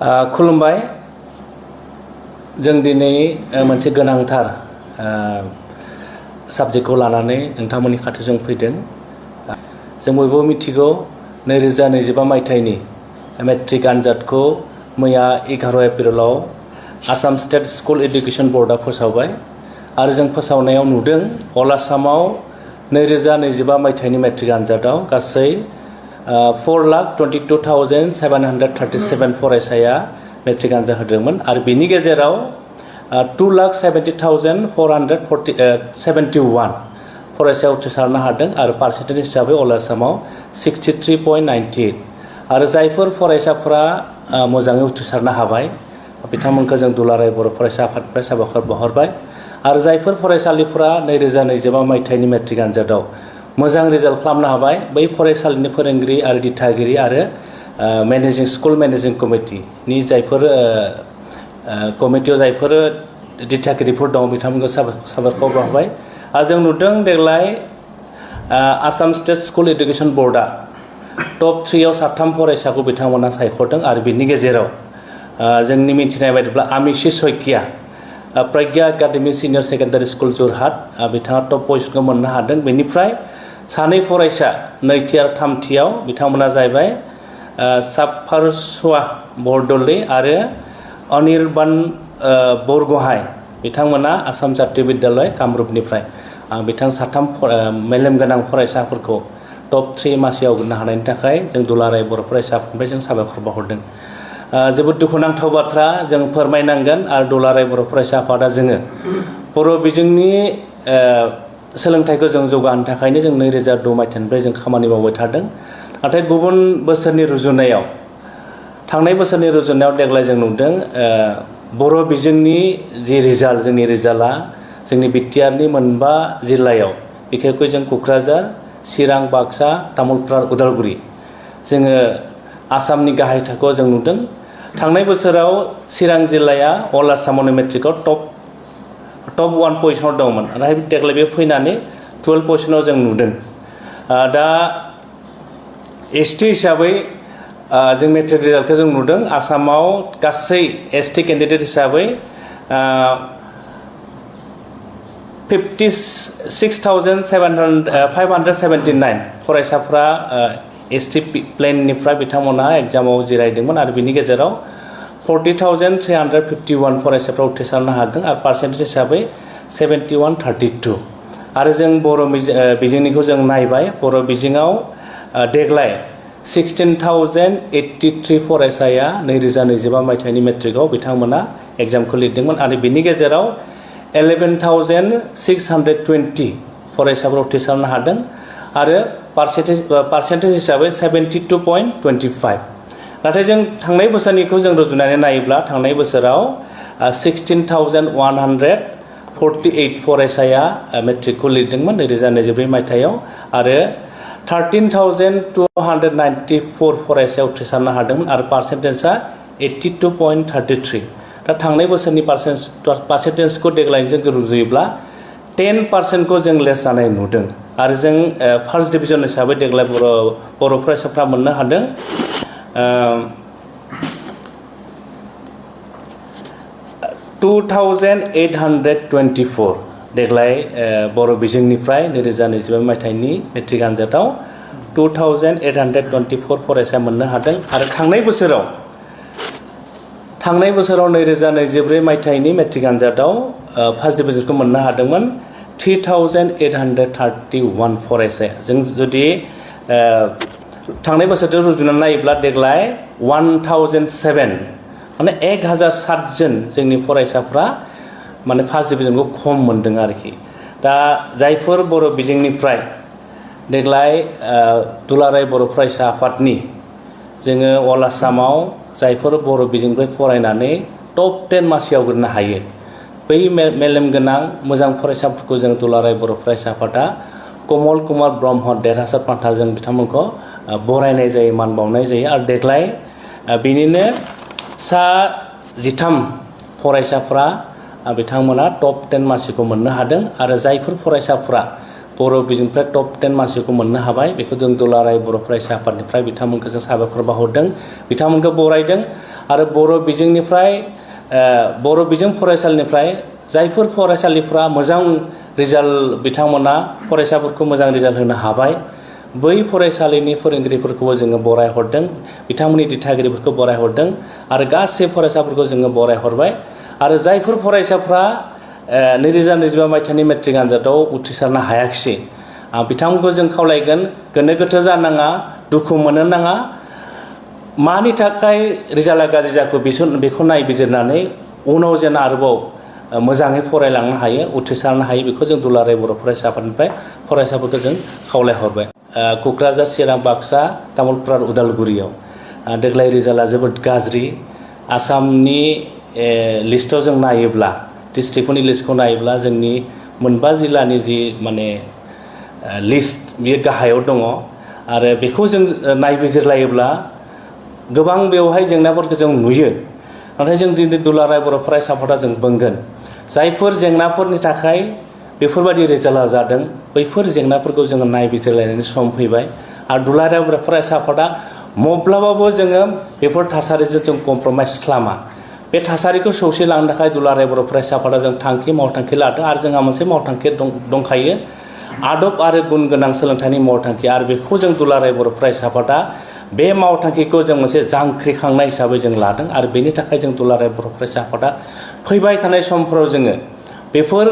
खुलुमबाय जों दिनै मोनसे गोनांथार साबजेक्टखौ लानानै नोंथांमोननि खाथियाव फैदों। जों बयबो मिथिगौ 2025 मायथाइनि मेट्रिक आनजादखौ मैया 11 एप्रिलाव आसाम स्टेट स्कुल एडुकेशन बोर्डआ फोसावबाय आरो जों फोसावनायाव नुदों अल आसामाव 2025 मायथाइनि मेट्रिक आनजादाव गासै 4,22,737 फरायसाया मेट्रिक आनजाद होदोंमोन आरो बेनि गेजेराव 2,70,471 फरायसाया उथ्रिसारनो हादों आरो पार्सेन्टेज हिसाबै अल आसामाव 63.98 आरो जायफोर फरायसाफोरा मोजाङै उथ्रिसारनो हाबाय बिथांमोनखौ जों दुलाराय बर' फरायसा आफादनिफ्राय साबायखर बावहरबाय आरो जायफोर फरायसालिफोरा 2025 मायथाइनि मेट्रिक आनजादाव मोजां रिजाल्ट खालामनो हाबाय बै फरायसालिनि फोरोंगिरि आरो दिथागिरि आरो मेनेजिं स्कुल मेनेजिं कमिटिनि जायफोर कमिटियाव जायफोर दिथागिरिफोर दं बिथांमोनखौ साबायखर बावबाय आरो जों नुदों देग्लाय आसाम स्टेट स्कुल एडुकेशन बोर्डआ टप 3आव 3 फरायसाखौ बिथांमोना सायख'दों आरो बिनि गेजेराव जोंनि मिथिनाय बायदिब्ला Amishi Saikia Pragya academy senior secondary school Jorhat बिथाङा टप पजिशनखौ मोननो हादों। बेनिफ्राय सानै फरायसा नैथि आरो थामथियाव बिथांमोना जाहैबाय साफारसुवा बरदलै आरो अनिर्बान बरगहाय बिथांमोना आसाम जातीय बिद्यालय कामरुपनिफ्राय बिथां 3 मेलेमगोनां फरायसाफोरखौ टप 3 मासियाव आवग्रिनो हानायनि थाखाय जों दुलाराय बर' फरायसाफोरनिफ्राय जों साबायखर बावहरदों। जोबोद दुखुनांथाव बाथ्रा जों फोरमायनांगोन आरो दुलाराय बर' फरायसा आफादा जोङो बर' बिजोंनि सोलोंथाइखौ जों जौगाहोनो थाखायनो जों 2002 मायथाइनिफ्राय जों खामानि मावबाय थादों। नाथाय गुबुन बोसोरनि रुजुनायाव थांनाय बोसोरनि रुजुनायाव देग्लाय जों नुदों बर' बिजोंनि जि रिजाल्ट जोंनि रिजाल्टआ जोंनि बिटिआरनि 5 जिल्लायाव बिखेखै जों क'क्राझार चिरां बाक्सा तामुलपुर उदालगुरि जोङो आसामनि गाहाय थाखोआव जों नुदों। थांनाय बोसोराव चिरां जिल्लाया अल आसामावनो मेट्रिकआव टप 1 पजिशनाव दंमोन नाथाय देग्लाय बे फैनानै 12 पजिशनाव जों नुदों। दा एसटि हिसाबै जों मेट्रिक रिजाल्टखौ जों नुदों आसामाव गासै एसटि केन्डिडेट हिसाबै 56,579 फरायसाफ्रा एसटि प्लेननिफ्राय बिथांमोना एग्जामाव जिरायदोंमोन आरो बिनि गेजेराव 40,351 फरायसाफ्रा उथ्रिसारनो हादों आरो पार्सेन्टेज हिसाबै 71.32 आरो जों बर' बिजोंनिखौ जों नायबाय बर' बिजोङाव देग्लाय 16,083 फरायसाया 2025 मायथाइनि मेट्रिकआव बिथांमोना एग्जामखौ लिरदोंमोन आरो बिनि गेजेराव 11,620 फरायसाफ्रा उथ्रिसारनो हादों आरो पार्सेन्टेज हिसाबै 72.25 नाथाय जों थांनाय बोसोरनिखौ जों रुजुनानै नायोब्ला थांनाय बोसोराव 16,148 फरायसाया मेट्रिकखौ लिरदोंमोन 2024 मायथाइयाव आरो 13,294 फरायसाया उथ्रिसारनो हादोंमोन आरो पार्सेन्टेजआ 82.33 दा थांनाय बोसोरनि पार्सेन्टेजखौ देग्लायजों रुजुयोब्ला 10% जों लेस जानाय नुदों आरो जों फार्स्ट डिभिजन हिसाबै देग्लाय बर' फरायसाफ्रा मोननो हादों 2,824 देग्लाय बर' बिजोंनिफ्राय 2025 मायथाइनि मेट्रिक आनजादाव 2,824 फरायसा मोननो हादों आरो थांनाय बोसोराव 2024 मायथाइनि मेट्रिक आनजादाव फार्स्ट डिभिजनखौ मोननो हादोंमोन 3,831 फरायसाया जों जुदि थांनाय बोसोरजों रुजुनानै नायोब्ला देग्लाय 1,007 माने 1,007 जन जोंनि फरायसाफ्रा माने फार्स्ट डिभिजनखौ खम मोनदों आरोखि। दा जायफोर बर' बिजोंनिफ्राय देग्लाय दुलाराय बर' फरायसा आफादनि जोङो अल आसामाव जायफोर बर' बिजोंनिफ्राय फरायनानै टप 10 मासियाव आवग्रिनो हायो बै मेलेमगोनां मोजां फरायसाफोरखौ जों दुलाराय बर' फरायसा आफादा कमल कुमार ब्रह्म देरहासार बान्थाजों बिथांमोनखौ बरायनाय जायो मान बावनाय जायो आरो देग्लाय बिनिनो 13 फरायसाफ्रा बिथांमोना टप 10 मासिखौ मोननो हादों आरो जायफोर फरायसाफ्रा बर' बिजोंनिफ्राय टप 10 मासिखौ मोननो हाबाय बेखौ जों दुलाराय बर' फरायसा आफादनिफ्राय बिथांमोनखौ जों साबायखर बावहरदों बिथांमोनखौ बरायदों आरो बर' बिजों फरायसालिनिफ्राय जायफोर फरायसालिफ्रा मोजां रिजाल्ट बिथांमोना फरायसाफोरखौ मोजां रिजाल्ट होनो हाबाय बै फरायसालिनि फोरोंगिरिफोरखौबो जोङो बरायहरदों बिथांमोननि दिथागिरिफोरखौ बरायहरदों आरो गासै फरायसाफोरखौ जोङो बरायहरबाय आरो जायफोर फरायसाफ्रा 2025 मायथाइनि मेट्रिक आनजादाव उथ्रिसारनो हायाखिसै बिथांमोनखौ जों खावलायगोन गोनो गोथो जानाङा दुखु मोननो नाङा मानि थाखाय रिजाल्टआ गाज्रि जाखो बेखौ नायबिजिरनानै उनाव जेन आरोबाव मोजाङै फरायलांनो हायो उथ्रिसारनो हायो बेखौ जों दुलाराय बर' फरायसा आफादनिफ्राय फरायसाफोरखौ जों खावलायहरबाय क'क्राझार चिरां बाक्सा तामुलपुर आरो उदालगुरियाव देग्लाय रिजाल्टआ जोबोद गाज्रि आसामनि लिस्टआव जों नायोब्ला डिस्ट्रिक्टफोरनि लिस्टखौ नायोब्ला जोंनि मोनबा जिल्लानि जि माने लिस्ट बेयो गाहायाव दङ आरो बेखौ जों नायबिजिरलायोब्ला गोबां बेवहाय जेंनाफोरखौ जों नुयो नाथाय जों दिनै दुलाराय बर' फरायसा आफादा जों बुंगोन जायफोर जेंनाफोरनि थाखाय बेफोरबायदि रिजाल्टआ जादों बैफोर जेंनाफोरखौ जोङो नायबिजिरलायनायनि सम फैबाय आरो दुलाराय बर' फरायसा आफादा माब्लाबाबो जोङो बेफोर थासारिजों जों कमप्रमाइज खालामा बे थासारिखौ सौसिलांनो थाखाय दुलाराय बर' फरायसा आफादा जों मावथांखि लादों आरो जोंहा मोनसे मावथांखि दंखायो आदब आरो गुन गोनां सोलोंथाइनि मावथांखि आरो बेखौ जों दुलाराय बर' फरायसा आफादा बे मावथांखिखौ जों मोनसे जांख्रिखांनाय हिसाबै जों लादों आरो बेनि थाखाय जों दुलाराय बर' फरायसा आफादा फैबाय थानाय समफोराव जोङो बेफोर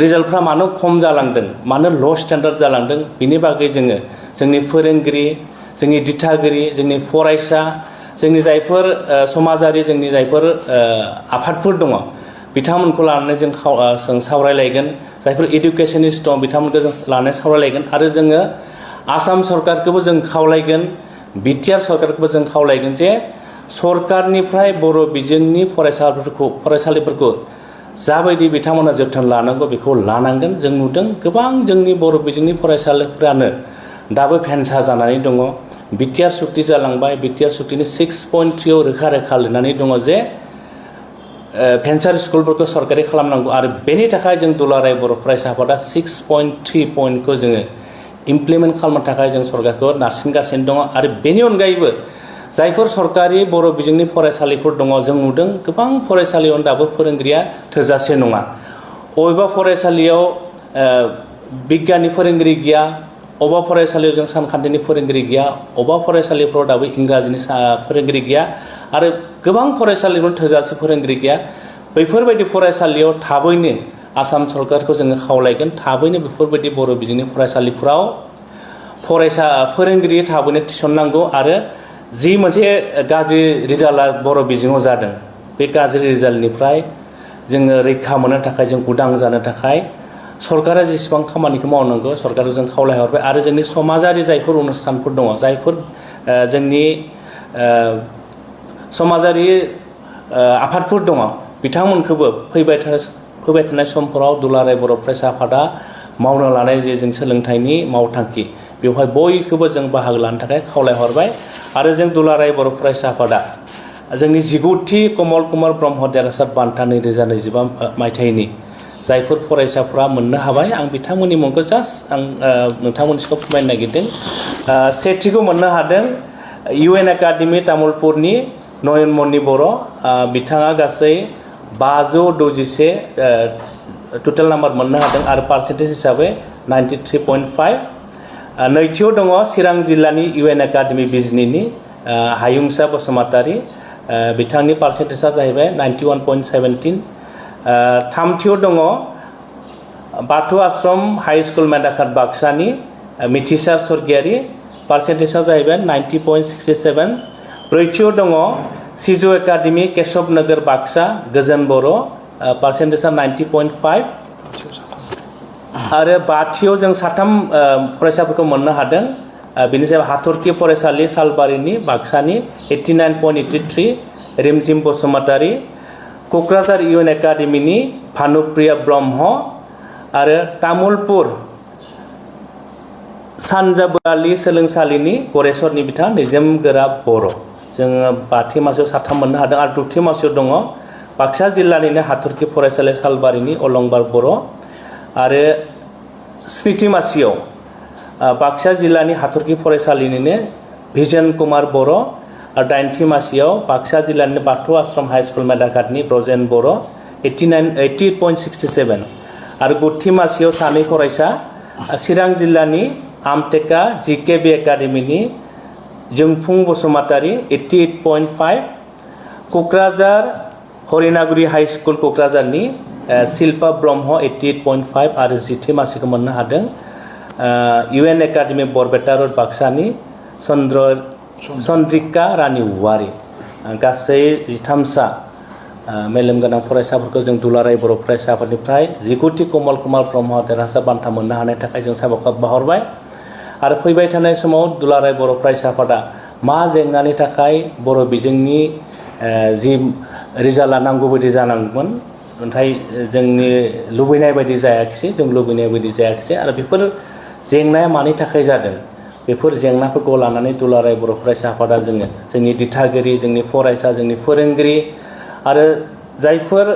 रिजाल्टफ्रा मानो खम जालांदों मानो ल' स्टेन्डार्ड जालांदों बिनि बागै जोङो जोंनि फोरोंगिरि जोंनि दिथागिरि जोंनि फरायसा जोंनि जायफोर समाजारि जोंनि जायफोर आफादफोर दङ बिथांमोनखौ लानानै जों सावरायलायगोन जायफोर इडुकेसनिस्ट दं बिथांमोनखौ जों लानानै सावरायलायगोन आरो जोङो आसाम सरकारखौबो जों खावलायगोन बिटिआर सरकारखौबो जों खावलायगोन जे सरकारनिफ्राय बर' बिजोंनि फरायसालिफोरखौ जाबायदि बिथांमोना जोथोन लानांगौ बेखौ लानांगोन जों नुदों गोबां जोंनि बर' बिजोंनि फरायसालिफोरानो दाबो भेन्सा जानानै दङ बिटिआर सुक्ति जालांबाय बिटिआर सुक्तिनि 6.3 रोखा रोखा लिरनानै दङ जे भेन्सार स्कुलफोरखौ सरकारि खालामनांगौ आरो बेनि थाखाय जों दुलाराय बर' फरायसा आफादा 6.3 पइन्टखौ जोङो इमप्लिमेन्ट खालामनो थाखाय जों सरकारखौ नारसिनगासिनो दङ आरो बेनि अनगायैबो जायफोर सरकारि बर' बिजोंनि फरायसालिफोर दङ जों नुदों गोबां फरायसालियाव दाबो फोरोंगिरिया थोजासे नङा बबेबा फरायसालियाव बिगियाननि फोरोंगिरि गैया अबेबा फरायसालियाव जों सानखान्थिनि फोरोंगिरि गैया अबेबा फरायसालिफोराव दाबो इंराजिनि फोरोंगिरि गैया आरो गोबां फरायसालिफोराव थोजासे फोरोंगिरि गैया बैफोरबायदि फरायसालियाव थाबैनो आसाम सरकारखौ जोङो खावलायगोन थाबैनो बेफोरबायदि बर' बिजोंनि फरायसालिफोराव फोरोंगिरि थाबैनो थिसननांगौ आरो जि मोनसे गाज्रि रिजाल्टआ बर' बिजोङाव जादों बे गाज्रि रिजाल्टनिफ्राय जोङो रैखा मोननो थाखाय जों उदां जानो थाखाय सरकारा जेसेबां खामानिखौ मावनांगौ सरकारखौ जों खावलायहरबाय आरो जोंनि समाजारि जायफोर अनुष्ठानफोर दङ जायफोर जोंनि समाजारि आफादफोर दङ बिथांमोनखौबो फैबाय थानाय समफोराव दुलाराय बर' फरायसा आफादा मावनो लानाय जे जों सोलोंथाइनि मावथांखि बेवहाय बयखौबो जों बाहागो लानो थाखाय खावलायहरबाय आरो जों दुलाराय बर' फरायसा आफादा जोंनि 19थि कमल कुमार ब्रह्म देरहासार बान्था 2025 मायथाइनि जायफोर फरायसाफ्रा मोननो हाबाय आं बिथांमोननि मुंखौ जास्ट आं नोंथांमोननिखौ फोरमायनो नागिरदों सेथिखौ मोननो हादों UN एकाडेमि तामुलपुरनि नयनमणि बर' बिथाङा गासै 561 टटेल नाम्बार मोननो हादों आरो पार्सेन्टेज हिसाबै 93.5 नैथियाव दङ चिरां जिल्लानि UN एकाडेमि बिजनीनि हायुंसा बसुमतारी बिथांनि पार्सेन्टेजआ जाहैबाय 91.17 थामथियाव दङ बाथौ आश्रम हाई स्कुल मेदाखात बाक्सानि मिथिसार स्वर्गियारि पार्सेन्टेजआ जाहैबाय 90.67 ब्रैथियाव दङ सिजु एकाडेमि केशव नगर बाक्सा गोजोन बर' पार्सेन्टेजआ 90.5 आरो बाथियाव जों साथाम फरायसाफोरखौ मोननो हादों बेनि सायाव हाथरखि फरायसालि सालबारिनि बाक्सानि 89.83 रिमजिम बसुमतारी क'क्राझार UN एकाडेमिनि भानुप्रिया ब्रह्म आरो तामुलपुर सानजाबोआलि सोलोंसालिनि गरेस्वरनि बिथां निजोमगोरा बर' जोङो बाथि मासियाव साथाम मोननो हादों आरो दथि मासियाव दङ बाक्सा जिल्लानिनो हाथरखि फरायसालि सालबारिनि अलंबार बर' आरो स्निथि मासियाव बाक्सा जिल्लानि हाथरखि फरायसालिनिनो भिजन कुमार बर' आरो 9थि मासियाव बाक्सा जिल्लानि बाथौ आश्रम हाइ स्कुल मेदाघाटनि ब्रजेन बर' 88.67 आरो 9थि मासियाव सानै फरायसा चिरां जिल्लानि आमटेका जिकेबि एकाडेमिनि जोंफुं बसुमतारी 88.5 क'क्राझार हरिनागुरि हाइ स्कुल क'क्राझारनि शिल्पा ब्रह्म 88.5 आरो 10थि मासिखौ मोननो हादों UN एकाडेमि बरपेटा रोड बाक्सानि चन्द्रिका रानी औवारी गासै 13सा मेलेमगोनां फरायसाफोरखौ जों दुलाराय बर' फरायसाफोरनिफ्राय 19थि कमल कुमार ब्रह्म देरहासार बान्था मोननो हानायनि थाखाय जों साबायखर बावहरबाय आरो फैबाय थानाय समाव दुलाराय बर' फरायसाफोरा मा जेंनानि थाखाय बर' बिजोंनि जि रिजाल्टआ नांगौ बायदि जानांगौमोन नाथाय जोंनि लुबैनाय बायदि जायाखिसै जों लुबैनाय बायदि जायाखिसै आरो बेफोर जेंनाया मानि थाखाय जादों बेफोर जेंनाफोरखौ लानानै दुलाराय बर' फरायसा आफादा जोंनि दिथागिरि जोंनि फरायसा जोंनि फोरोंगिरि आरो जायफोर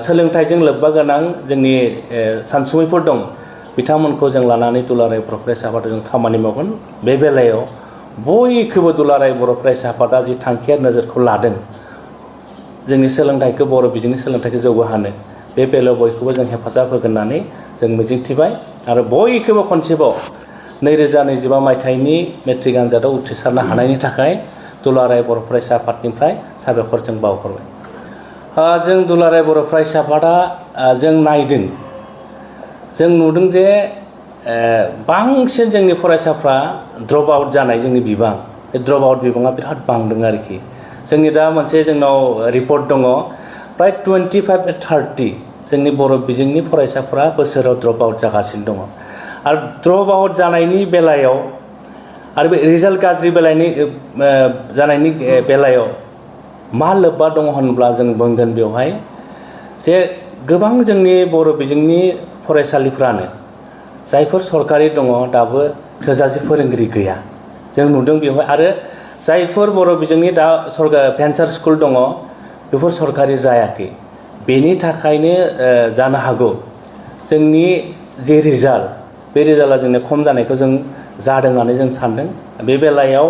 सोलोंथाइजों लोब्बा गोनां जोंनि सानसुमैफोर दं बिथांमोनखौ जों लानानै दुलाराय बर' फरायसा आफादा जों खामानि मावगोन बे बेलायाव बयखौबो दुलाराय बर' फरायसा आफादा जि थांखिया नोजोरखौ लादों जोंनि सोलोंथाइखौ बर' बिजोंनि सोलोंथाइखौ जौगाहोनो बे बेलायाव बयखौबो जों हेफाजाब होगोन होननानै जों मिजिंथिबाय आरो बयखौबो खनसेबाव 2025 मायथाइनि मेट्रिक आनजादाव उथ्रिसारनो हानायनि थाखाय दुलाराय बर' फरायसा आफादनिफ्राय साबायखर जों बावहरबाय जों दुलाराय बर' फरायसा आफादा जों नायदों जों नुदों जे बांसिन जोंनि फरायसाफ्रा ड्रप आउट जानाय जोंनि बिबां बे ड्रप आउट बिबाङा बिराद बांदों आरोखि जोंनि दा मोनसे जोंनाव रिपर्ट दङ प्राय 25-30 जोंनि बर' बिजोंनि फरायसाफ्रा बोसोराव ड्रप आउट जागासिनो दङ आरो ड्रप आउट जानायनि बेलायाव आरो बे रिजाल्ट गाज्रि जानायनि बेलायाव मा लोब्बा दङ होनब्ला जों बुंगोन बेवहाय जे गोबां जोंनि बर' बिजोंनि फरायसालिफ्रानो जायफोर सरकारि दङ दाबो थोजासे फोरोंगिरि गैया जों नुदों बेवहाय आरो जायफोर बर' बिजोंनि दा भेन्सार स्कुल दङ बेफोर सरकारि जायाखै बेनि थाखायनो जानो हागौ जोंनि जे रिजाल्ट बे रिजाल्टआ जोंनो खम जानायखौ जों जादों होननानै जों सानदों बे बेलायाव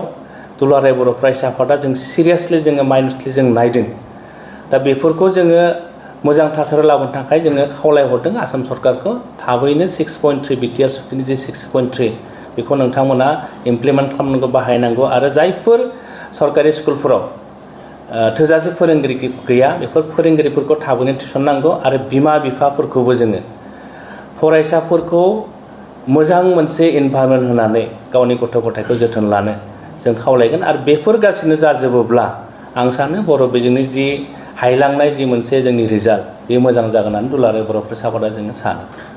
दुलाराय बर' फरायसा आफादा जों सिरियासलि जोङो माइन्डलि जों नायदों दा बेफोरखौ जोङो मोजां थासारियाव लाबोनो थाखाय जोङो खावलायहरदों आसाम सरकारखौ थाबैनो 6.3 बिटिआर सुक्तिनि जे 6.3 बेखौ नोंथांमोना इमप्लिमेन्ट खालामनांगौ बाहायनांगौ आरो जायफोर सरकारि स्कुलफोराव थोजासे फोरोंगिरि गैया बेफोर फोरोंगिरिफोरखौ थाबैनो थिसननांगौ आरो बिमा बिफाफोरखौबो जोङो फरायसाफोरखौ मोजां मोनसे इनभाइरनमेन्ट होनानै गावनि गथ' गथायखौ जोथोन लानो जों खावलायगोन आरो बेफोर गासिनो जाजोबोब्ला आं सानो बर' बिजोंनि जि हायलांनाय जि मोनसे जोंनि रिजाल्ट बे मोजां जागोन होननानै दुलाराय बर' फरायसा आफादा जोङो सानो